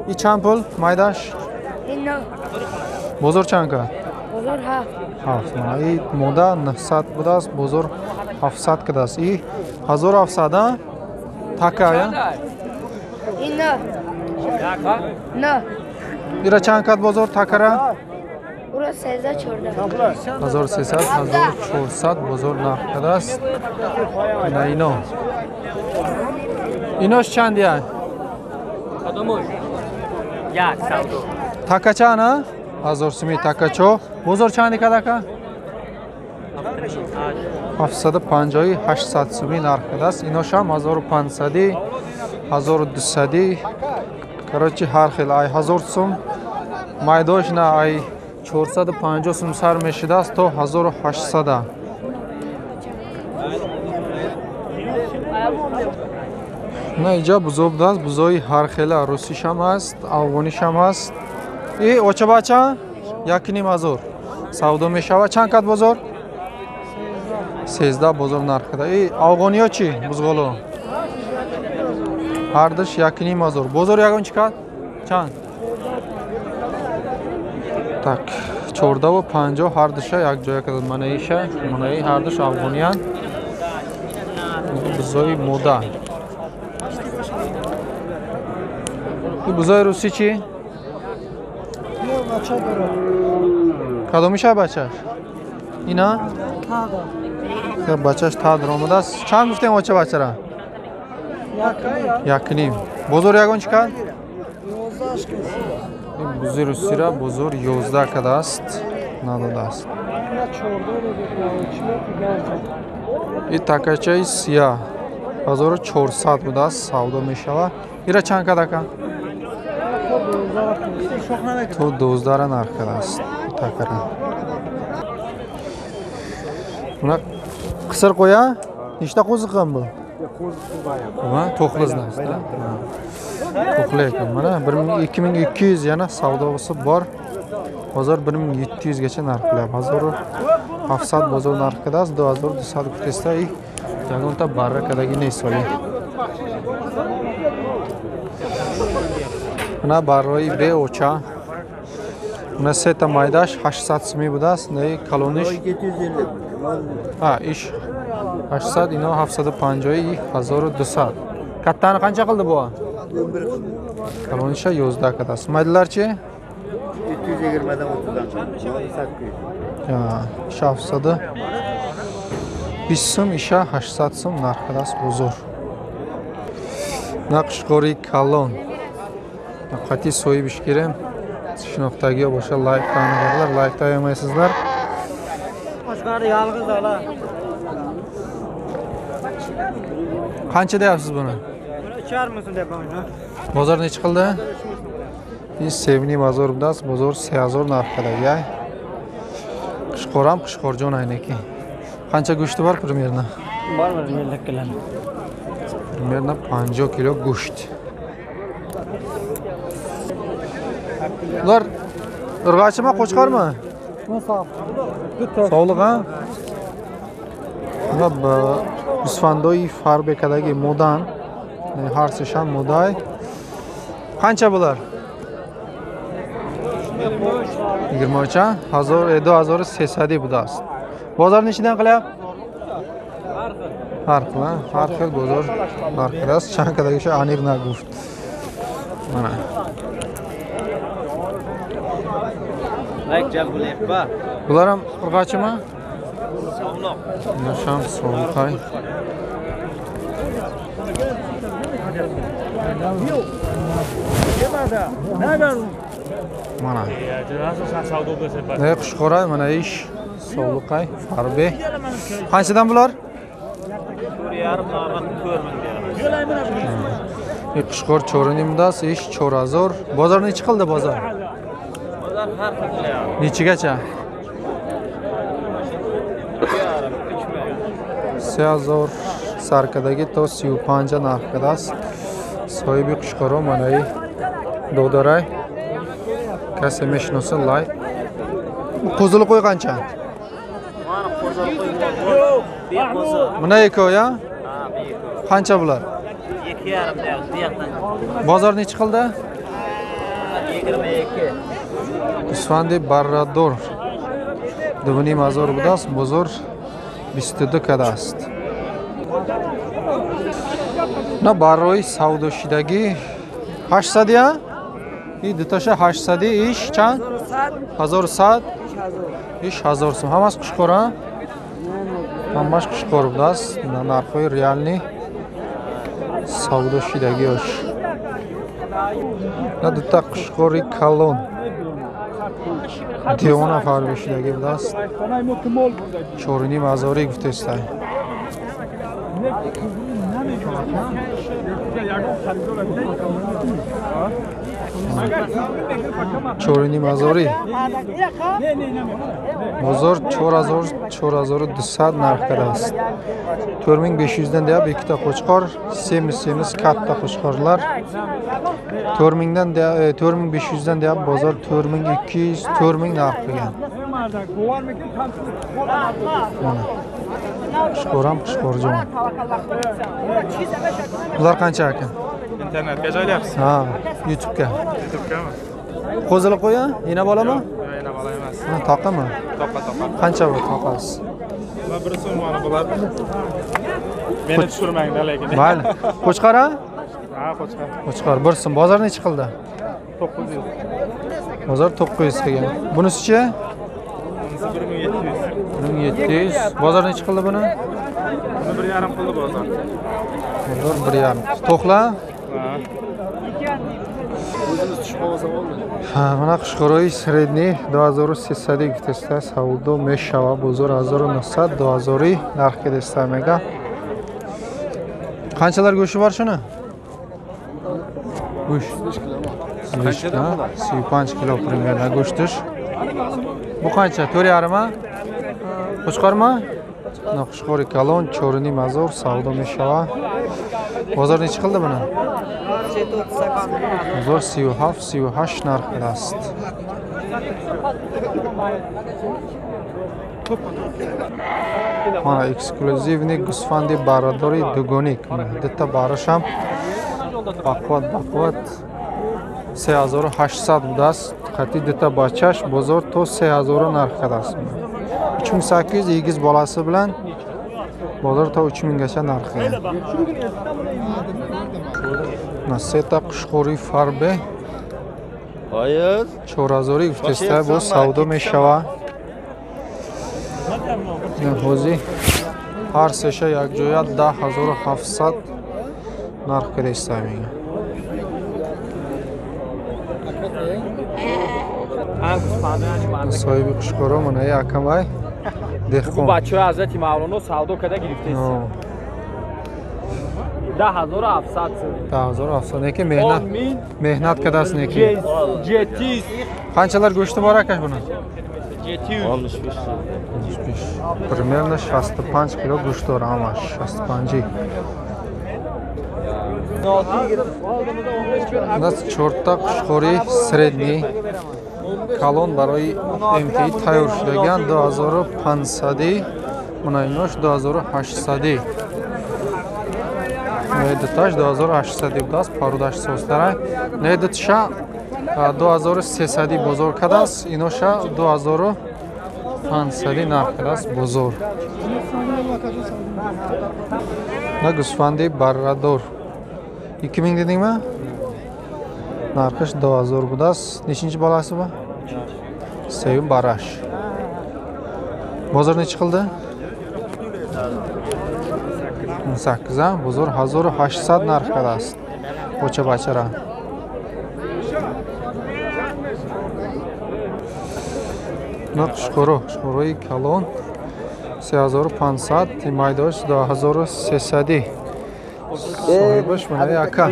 И чанд пул майдаш? Бозор чанд кард? Бозор 7. 7. Mana и мода 900 будааст, бозор 700 кардааст. И 1700 а? Така я? И 9. 9. Ира чанд кард бозор такара? Ура 13 14. 1300 1400 бозор нарх кардааст. На ино. Инош чандия? Кадомуш? Як савдо. Такача на? 1000 суми такачо. Бозор чанди кард ака? 750 800 суми нарх кардааст. Иношам 1500 1200. Короче, ҳар хел ай 1000 сум майдош на ай 450 сум сар мешидааст то 1800. На иҷа бузо будааст, бузои ҳар хела, русишам ҳаст, афғонишам ҳаст. И очабача 1500 савдо мешавад. Чанд кат бозор? 13 бозор нарх када. И афғониё чӣ бузғоло? Ҳардуш 1500. Бозор ягон чӣ кат? Чанд? Так, 1450 ҳардуша якҷоя кадад. Мана иша, мана и ҳардуш афғониян. Бузои мода. И бузои русӣ чӣ? Кадомиша бачаш? Ина? Бачаш та омадааст. Чанд гуфтем оча бачара? 1.5. Бозор ягон чӣ кард? Бузи русира бозор 11 кардааст, надодааст. И такачаи сия 1400 будааст, савдо мешавад. Ира чанд кард ака? То 12 нарх кардааст такара. Мына қисир qo'ya nechta qo'ziqan bu? To'qlizni. To'qli ekan. Mana 2200 yana savdosi bor. Bozor 1700 gacha narx qilyapti. 1700 bozor narx qiladi, 2200 guftasida и yagonta barrakadagi nesoli. Mana barroyi beocha. Mana seta maydаш 800 сumi будааст, не калониш. Ha, ish 800, ино 750, 1200. Kattani qancha qildi bu? Kalonisha 11 qadasi. Maydalarchi? 720 dan 30 dan. Ha, 720 so'm, isha 800 so'm narx qadasi bozor. Naqshqori kalon. Qati so'yib ish kerak. Shinoqdagi boshqa layk tanig'lar, layk tayomaysizlar. Qo'shqari yolg'iz ola. Qancha deyapsiz buni? Buni 3,5 ming so'm deyapman. Bozor necha qildi? Sevimli bozor budasiz, bozor 3000 narxida. Qishqor ham qishqorjon ayniki. Qancha go'shti bor примерно? Bor 50 kilo. Примерно 50 kilo go'sht. Ular irg'achimi, qo'chqormi? Sog'liq ha? Buna Usfandoy Farbekadagi modan, har seshan moday. Qancha bular? 23 ha? 2300 budasiz. Bozor nechidan qilyapti? Har xil, har xil bozor narxidasi. Chankadagi o'sha aniq naguft. Mana. Layk jabbulayapti. Bular ham urg'achimi? Sog'liq. Nasham sog'liqay. Mana. Ne qushqoray, mana ish sog'liqay, farbe. Qanchadan bular? 4,5 narxi 4,000 beramiz. Qushqor 4,5 ish 4,000. Bozor necha qildi bozor? Bozor har xil qilyapti. Nechigacha? 3000 sarkadagi to 35 narxidasi. Sohibi qushqoro mana dodaray. Kase meshnosa lay. Qo'zili qo'y qancha? Mana qo'zili qo'y. Mana eko ya? Ha, bu eko. Qancha bular? 2,5 deyapti, bu yoqdan. Bozor necha qildi? 22. Гӯсфанди баррадор 2500 будааст, бозор 22 кардааст. На барои савдошидагӣ 800 я? И дуташа 800, иш чанд? 1100. Иш 1000 сум. Ҳамаш қушқор, а? Ҳамаш қушқор будааст. Нархҳои реални савдошидагиаш. На дута қушқори калон. Девона фарбешидагӣ будааст. 4500 гуфтестай. 4500. Бозор 4000, 4200 нарх кардааст. 4500 dan deyap ikkita qo'chqor, semiz katta qo'chqorlar. 4000 dan 4500 dan deyap bozor 4200, 4000 narx qilgan. Qo'chqor ham qo'chqorjon. Bular qancha ekan? Internetga joylayapsiz? Ha, YouTube'ga. YouTube'gami? Qo'zili qo'ya? Yana bolami? Yo'q, yana bola emas. Ha, toqami? Toqa, toqa. Qancha bu toqasi? Va bir so'm mana bo'ladi. Meni tushirmangda lekin. Mayli. Qo'chqor ha? Ha, qo'chqor. Qo'chqor 1 so'm. Bozor necha qildi? 900. Bozor 900 qilgan. Bunisichi? Bunisi 1700. 1700. Bozor necha qildi buni? Buni 1,5 qildi bozor. Bozor 1,5. To'qla? Ha, mana qo'chqoroi средний 2300 гуфтеста савдо мешава. Бозор 1900, 2000 нарх кедаста мега. Qanchalar go'shti bor shuni? Go'sht 35 kilo примерно go'shtish. Bu qancha? 4,5 mi? Qo'chqormi? Qo'chqori kalon 4,5 savdo mешава. Bozor necha qildi buni? Bozor 37, 38 narx кардааст. Mana ekskluzivniy g'usfandi barradori дугоник. Bitta barasham baquvvat baquvvat 3800 будааст. Qati bitta bachash bozor to 3000 narx кардааст. 3800 egiz bolasi bilan bozor to 3000 gacha narx qilgan. Naseta qushqori farbe 4000 гуфтеста бо савдо мешава. Ҳозир ҳар сеша якҷоя 10700 нарх кардеста мега. Соҳиби қушқоро мана якамай деҳқон. Бачаҳои Ҳазрати Мавлоно савдо карда гирифтест. 10700 сум. 10700 неки меҳнат кардааст неки. Qanchalar go'shti bor akаш buni? 65. Примерно 65 kilo go'sht bor ҳамаш 65. Нас чорта қушқори средний калон барои МТ тайёр шудаган 2500, мана инош 2800. Дуташ 2800 будааст, парудаш созтара. Не дутша 2300 бозор кардааст, иноша 2500 нарх кардааст бозор. На гӯсфанди баррадор 2000 дедingmi? Нархиш 2000 будааст. Nechinchi bolasi bu? Sevim barash. Bozor necha qildi? 18 ha? Bozor 1800 narx кардааст. Qo'cha bachara. На қушқоро, қушқорои калон 3500, майдош 2300. Соҳибаш mana aka.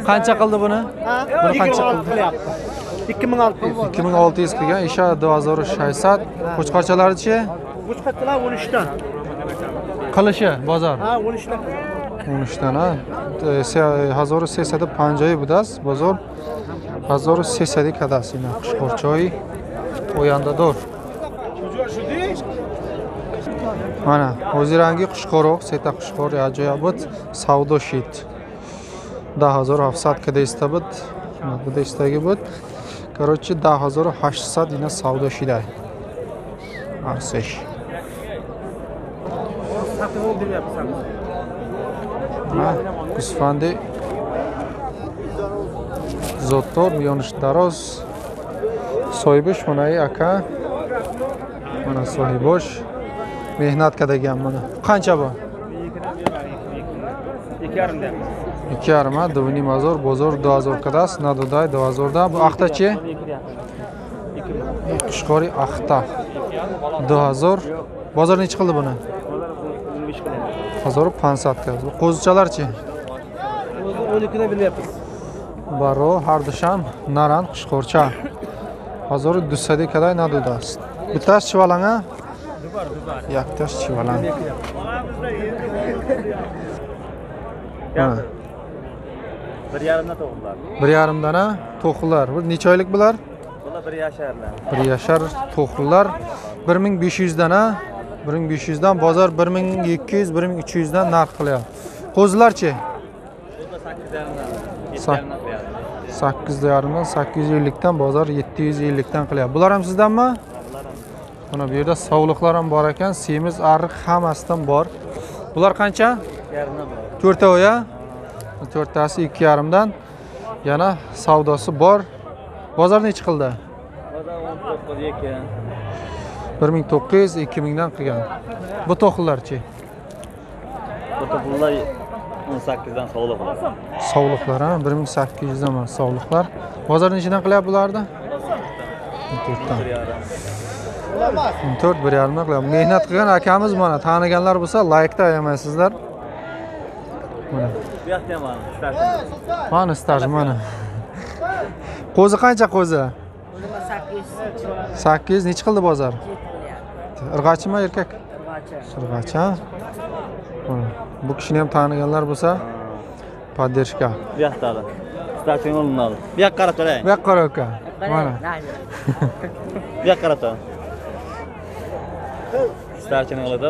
Qancha qildi buni? Buni qancha qildi? 2600. 2600 qilgan, isha 2600. Qo'chqorchalari-chi? Qo'chqorchalar 13 dan. Qilishi bozor. Ha, 13 dan. 13 dan ha. 1350 будааст, бозор 1300 кардааст ина қушқорчаҳои ояндадор. Mana ҳозир ранги қушқоро, сета қушқор якҷоя буд, савдо шид. 10700 када иста буд, буда истаги буд. Короче, 10800 ина савдо шидай. Арсеш. Гӯсфанди зоддор, миёнаш дароз. Соҳибаш манаи ака. Мана соҳибош меҳнат кардагиам мана. Қанча бо? 2,5. 2,5, 2,5 ҳазор, бозор 2000 кардааст, надодай 2000 да. Бу ахта чи? Қушқори ахта. 2000. Бозор nechi qildi buni? 1500 qildi. Qo'zichalar chi? 12 dan beryapmiz. Baro har dusham naran qushqorcha. 1200 kaday надодааст. Bittasi chivalang a? Якташ chivalang. 1,5dan to'g'rilar. 1,5dan a to'qlilar. Bir necha oylik bular? Bular 1 yasharlar. 1 yashar to'qlilar. 1500 dan a? 1500 dan bozor 1200, 1300 dan narx qilyapti. Qo'zilarchi? 8,5 dan 850 dan bozor 750 dan qilyapti. Bular ham sizdanmi? Mana bu yerda sovliqlar ham bor ekan, semiz, ariq hammasidan bor. Bular qancha? To'rtovi ya? To'rttasi 2,5 dan. Yana savdosi bor. Bozor necha qildi? Bozor 19 2. 1900 2000 dan qilgan. Bu to'qlilarchi? Bu to'qlilar 18 dan sovliqlar. Sovliqlar ha, 1800 dan mana sovliqlar. Bozor nechadan qilyapti bularni? 14 dan. 14 1,5 qilyapti. Mehnat qilgan akamiz mana, taniganlar bo'lsa laykda ayamaysizlar. Mana. Bu yoqda ham mana, staj. Mana staj mana. Qo'zi qancha qo'zi? 800 necha qildi bozor? Irg'achimi erkak? Irg'achi. Irg'achi. Bu kishini ham taniganlar bo'lsa, poddershka. Bu yoqda. Stajning o'rnida. Bu yoqqa qarab turing. Bu yoqqa qarab aka. Mana. Bu yoqqa qarab turing. Stajning o'rnida.